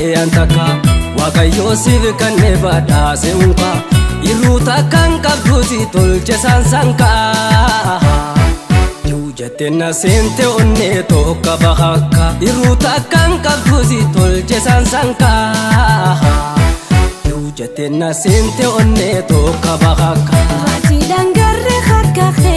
argee antakka Waaqayyoo siif kenne badhaase unka Irruu takkaan qabduusi tolche saansankaa. Jette na seente onnee tokko bakakka Irruu takkaan qabduusi tolche saansankaa. Jette na seente onnee tokko bakakka. Rajiidhaan garree harka.